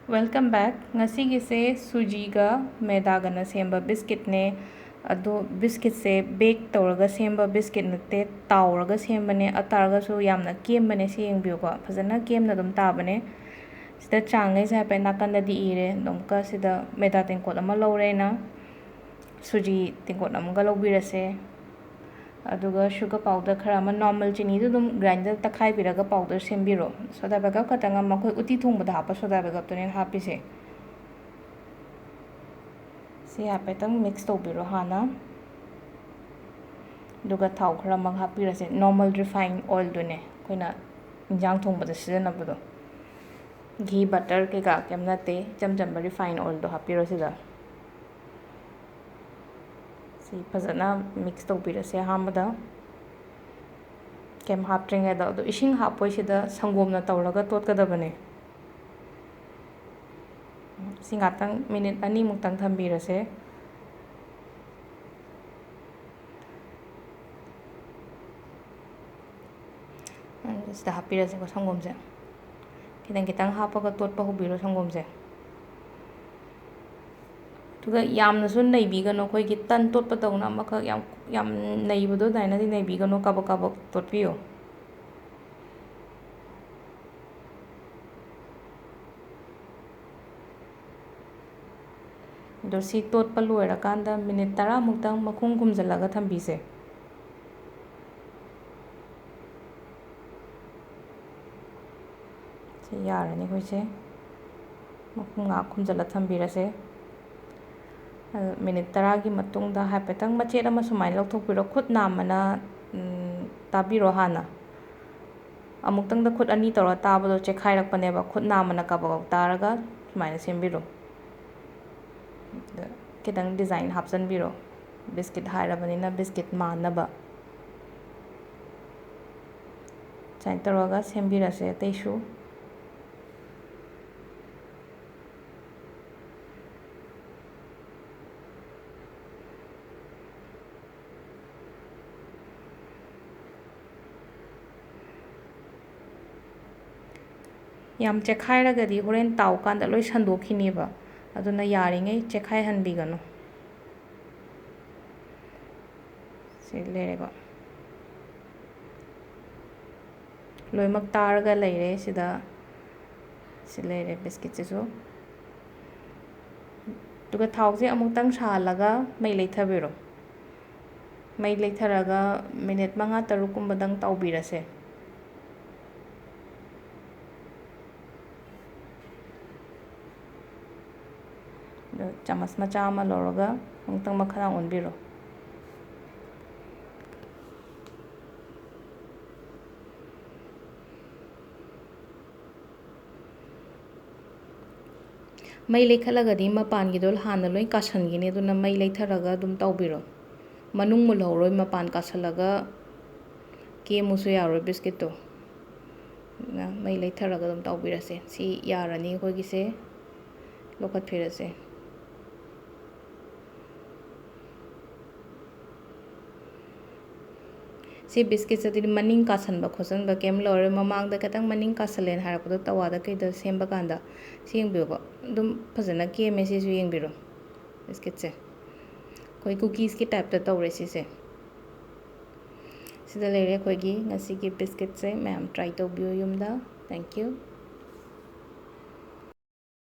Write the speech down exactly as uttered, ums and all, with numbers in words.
Welcome back. ꯉꯁꯤꯒꯤꯁꯦ ꯁꯨꯖꯤꯒ ꯃꯦꯗꯥꯒꯅ ꯁꯦꯝꯕ ꯕꯤꯁꯀꯤꯠꯅꯦ꯫ ꯑꯗꯣ ꯕꯤꯁꯀꯤꯠꯁꯦ ꯕꯦꯛ ꯇꯧꯔꯒ ꯁꯦꯝꯕ ꯕꯤꯁꯀꯤꯠ ꯅꯠꯇꯦ, ꯇꯥꯎꯔꯒ ꯁꯦꯝꯕꯅꯦ꯫ ꯑꯗꯨ ꯇꯥꯔꯒꯁꯨ ꯌꯥꯝꯅ ꯀꯦꯝꯕꯅꯦ꯫ ꯁꯤ ꯌꯦꯡꯕꯤꯌꯨꯀꯣ, ꯐꯖꯅ ꯀꯦꯝꯅ ꯑꯗꯨꯝ ꯇꯥꯕꯅꯦ꯫ ꯁꯤꯗ ꯆꯥꯡꯈꯩꯁꯦ ꯍꯥꯏꯐꯦꯠ ꯅꯥꯀꯟꯗꯗꯤ ꯏꯔꯦ꯫ ꯑꯗꯨꯝꯀ ꯁꯤꯗ ꯃꯦꯗꯥ ꯇꯦꯡꯀꯣꯠ ꯑꯃ ꯂꯧꯔꯦ ꯑꯩꯅ, ꯁꯨꯖꯤ ꯇꯦꯡꯀꯣꯠ ꯑꯃꯒ ꯂꯧꯕꯤꯔꯁꯦ꯫ ꯑꯗꯨꯒ ꯁꯨꯒꯔ ꯄꯥꯎꯗꯔ ꯈꯔ ꯑꯃ, ꯅꯣꯔꯃꯦꯜ ꯆꯤꯅꯤꯗꯨ ꯑꯗꯨꯝ ꯒ꯭ꯔꯥꯏꯟꯗꯔ ꯇꯛꯈꯥꯏꯕꯤꯔꯒ ꯄꯥꯎꯗꯔ ꯁꯦꯝꯕꯤꯔꯣ꯫ ꯁꯣꯗꯥ ꯕꯥꯏꯒꯞ ꯈꯛꯇꯪ ꯑꯃ, ꯑꯩꯈꯣꯏ ꯎꯇꯤ ꯊꯣꯡꯕꯗ ꯍꯥꯞꯄ ꯁꯣꯗꯥ ꯕꯥꯏꯒꯞꯇꯨꯅꯦ ꯑꯩꯅ ꯍꯥꯞꯄꯤꯁꯦ꯫ ꯁꯤ ꯍꯥꯏꯐꯦꯠꯇꯪ ꯃꯤꯛꯁ ꯇꯧꯕꯤꯔꯣ ꯍꯥꯟꯅ꯫ ꯑꯗꯨꯒ ꯊꯥꯎ ꯈꯔ ꯑꯃ ꯍꯥꯞꯄꯤꯔꯁꯦ, ꯅꯣꯔꯃꯦꯜ ꯔꯤꯐꯥꯏꯟ ꯑꯣꯏꯜꯗꯨꯅꯦ ꯑꯩꯈꯣꯏꯅ ꯏꯟꯖꯥꯡ ꯊꯣꯡꯕꯗ ꯁꯤꯖꯤꯟꯅꯕꯗꯣ꯫ ꯘꯤ, ꯕꯇꯔ ꯀꯩꯀꯥ ꯀꯩꯝ ꯅꯠꯇꯦ, ꯏꯆꯝ ꯆꯝꯕ ꯔꯤꯐꯥꯏꯟ ꯑꯣꯏꯜꯗꯣ ꯍꯥꯞꯄꯤꯔꯣ ꯁꯤꯗ꯫ ꯁꯤ ꯐꯖꯅ ꯃꯤꯛꯁ ꯇꯧꯕꯤꯔꯁꯦ ꯑꯍꯥꯟꯕꯗ꯫ ꯀꯩꯝ ꯍꯥꯞꯇ꯭ꯔꯤꯉꯩꯗ꯫ ꯑꯗꯣ ꯏꯁꯤꯡ ꯍꯥꯞꯄꯣꯏ, ꯁꯤꯗ ꯁꯪꯒꯣꯝꯅ ꯇꯧꯔꯒ ꯇꯣꯠꯀꯗꯕꯅꯦ꯫ ꯁꯤ ꯉꯥꯛꯇꯪ ꯃꯤꯅꯤꯠ ꯑꯅꯤꯃꯨꯛꯇꯪ ꯊꯝꯕꯤꯔꯁꯦ꯫ ꯁꯤꯗ ꯍꯥꯞꯄꯤꯔꯁꯦꯀꯣ ꯁꯪꯒꯣꯝꯁꯦ꯫ ꯈꯤꯇꯪ ꯈꯤꯇꯪ ꯍꯥꯞꯄꯒ ꯇꯣꯠꯄ ꯍꯧꯕꯤꯔꯣ ꯁꯪꯒꯣꯝꯁꯦ꯫ ꯑꯗꯨꯒ ꯌꯥꯝꯅꯁꯨ ꯅꯩꯕꯤꯒꯅꯨ, ꯑꯩꯈꯣꯏꯒꯤ ꯇꯟ ꯇꯣꯠꯄꯗꯧꯅ ꯑꯃꯈꯛ ꯌꯥꯝ, ꯌꯥꯝ ꯅꯩꯕꯗꯣ ꯑꯗꯨꯃꯥꯏꯅꯗꯤ ꯅꯩꯕꯤꯒꯅꯨ, ꯀꯕꯛ ꯀꯕꯛ ꯇꯣꯠꯄꯤꯌꯣ꯫ ꯑꯗꯣ ꯁꯤ ꯇꯣꯠꯄ ꯂꯣꯏꯔꯀꯥꯟꯗ ꯃꯤꯅꯤꯠ ꯇꯔꯥꯃꯨꯛꯇꯪ ꯃꯈꯨꯝ ꯈꯨꯝꯖꯤꯜꯂꯒ ꯊꯝꯕꯤꯁꯦ꯫ ꯁꯤ ꯌꯥꯔꯅꯤ ꯑꯩꯈꯣꯏꯁꯦ꯫ ꯃꯈꯨꯝ ꯉꯥꯏꯍꯥꯛ ꯈꯨꯝꯖꯤꯜꯂ ꯊꯝꯕꯤꯔꯁꯦ꯫ ꯑꯗꯨ ꯃꯤꯅꯤꯠ ꯇꯔꯥꯒꯤ ꯃꯇꯨꯡꯗ ꯍꯥꯏꯐꯦꯠꯇꯪ ꯃꯆꯦꯠ ꯑꯃ ꯁꯨꯃꯥꯏꯅ ꯂꯧꯊꯣꯛꯄꯤꯔꯣ꯫ ꯈꯨꯠ ꯅꯥꯝꯃꯅ, ꯎꯝ, ꯇꯥꯕꯤꯔꯣ ꯍꯥꯟꯅ꯫ ꯑꯃꯨꯛꯇꯪꯗ ꯈꯨꯠ ꯑꯅꯤ ꯇꯧꯔ ꯇꯥꯕꯗꯣ ꯆꯦꯛꯈꯥꯏꯔꯛꯄꯅꯦꯕ꯫ ꯈꯨꯠ ꯅꯥꯝꯃꯅ ꯀꯕꯛ ꯀꯕꯛ ꯇꯥꯔꯒ ꯁꯨꯃꯥꯏꯅ ꯁꯦꯝꯕꯤꯔꯣ꯫ ꯑꯗ ꯈꯤꯇꯪ ꯗꯤꯖꯥꯏꯟ ꯍꯥꯞꯆꯤꯟꯕꯤꯔꯣ꯫ ꯕꯤꯁꯀꯤꯠ ꯍꯥꯏꯔꯕꯅꯤꯅ ꯕꯤꯁꯀꯤꯠ ꯃꯥꯟꯅꯕ꯫ ꯁꯨꯃꯥꯏꯅ ꯇꯧꯔꯒ ꯁꯦꯝꯕꯤꯔꯁꯦ ꯑꯇꯩꯁꯨ꯫ ꯌꯥꯝ ꯆꯦꯈꯥꯏꯔꯒꯗꯤ ꯍꯣꯔꯦꯟ ꯇꯥꯎꯀꯥꯟꯗ ꯂꯣꯏ ꯁꯟꯗꯣꯛꯈꯤꯅꯦꯕ, ꯑꯗꯨꯅ ꯌꯥꯔꯤꯉꯩ ꯆꯦꯈꯥꯏꯍꯟꯕꯤꯒꯅꯨ꯫ ꯁꯤ ꯂꯩꯔꯦꯀꯣ꯫ ꯂꯣꯏꯅꯃꯛ ꯇꯥꯔꯒ ꯂꯩꯔꯦ ꯁꯤꯗ꯫ ꯁꯤ ꯂꯩꯔꯦ ꯕꯤꯁꯀꯤꯠꯁꯤꯁꯨ꯫ ꯑꯗꯨꯒ ꯊꯥꯎꯁꯦ ꯑꯃꯨꯛꯇꯪ ꯁꯥꯍꯜꯂꯒ ꯃꯩ ꯂꯩꯊꯕꯤꯔꯣ꯫ ꯃꯩ ꯂꯩꯊꯔꯒ ꯃꯤꯅꯤꯠ ꯃꯉꯥ ꯇꯔꯨꯛꯀꯨꯝꯕꯗꯪ ꯇꯥꯎꯕꯤꯔꯁꯦ꯫ ꯑꯗꯣ ꯆꯥꯃꯁ ꯃꯆꯥ ꯑꯃ ꯂꯧꯔꯒ ꯑꯃꯨꯛꯇꯪ ꯃꯈꯥ ꯑꯣꯟꯕꯤꯔꯣ꯫ ꯃꯩ ꯂꯩꯈꯠꯂꯒꯗꯤ ꯃꯄꯥꯟꯒꯤꯗꯣ ꯍꯥꯟꯅ ꯂꯣꯏ ꯀꯥꯁꯟꯈꯤꯅꯤ, ꯑꯗꯨꯅ ꯃꯩ ꯂꯩꯊꯔꯒ ꯑꯗꯨꯝ ꯇꯧꯕꯤꯔꯣ꯫ ꯃꯅꯨꯡ ꯃꯨꯜꯍꯧꯔꯣꯏ, ꯃꯄꯥꯟ ꯀꯥꯁꯜꯂꯒ ꯀꯦꯝꯃꯨꯁꯨ ꯌꯥꯔꯣꯏ ꯕꯤꯁꯀꯤꯠꯇꯣ꯫ ꯑꯗꯨꯅ ꯃꯩ ꯂꯩꯊꯔꯒ ꯑꯗꯨꯝ ꯇꯧꯕꯤꯔꯁꯦ꯫ ꯁꯤ ꯌꯥꯔꯅꯤ ꯑꯩꯈꯣꯏꯒꯤꯁꯦ꯫ ꯂꯧꯈꯠꯄꯤꯔꯁꯦ꯫ ꯁꯤ ꯕꯤꯁꯀꯤꯠꯁꯤꯗꯤ ꯃꯅꯤꯡ ꯀꯥꯁꯟꯕ ꯈꯣꯠꯆꯟꯕ ꯀꯩꯝ ꯂꯩꯔꯣꯏ꯫ ꯃꯃꯥꯡꯗ ꯈꯤꯇꯪ ꯃꯅꯤꯡ ꯀꯥꯁꯜꯂꯦꯅ ꯍꯥꯏꯔꯛꯄꯗꯣ ꯇꯋꯥꯗ ꯀꯩꯗ ꯁꯦꯝꯕ ꯀꯥꯟꯗ꯫ ꯁꯤ ꯌꯦꯡꯕꯤꯌꯨꯀꯣ꯫ ꯑꯗꯨꯝ ꯐꯖꯅ ꯀꯦꯝꯃꯦ꯫ ꯁꯤꯁꯨ ꯌꯦꯡꯕꯤꯔꯣ꯫ ꯕꯤꯁꯀꯤꯠꯁꯦ ꯑꯩꯈꯣꯏ ꯀꯨꯀꯤꯁꯀꯤ ꯇꯥꯏꯞꯇ ꯇꯧꯔꯦ ꯁꯤꯁꯦ꯫ ꯁꯤꯗ ꯂꯩꯔꯦ ꯑꯩꯈꯣꯏꯒꯤ ꯉꯁꯤꯒꯤ ꯕꯤꯁꯀꯤꯠꯁꯦ꯫ ꯃꯌꯥꯝ ꯇ꯭ꯔꯥꯏ ꯇꯧꯕꯤꯌꯨ ꯌꯨꯝꯗ꯫ Thank you꯫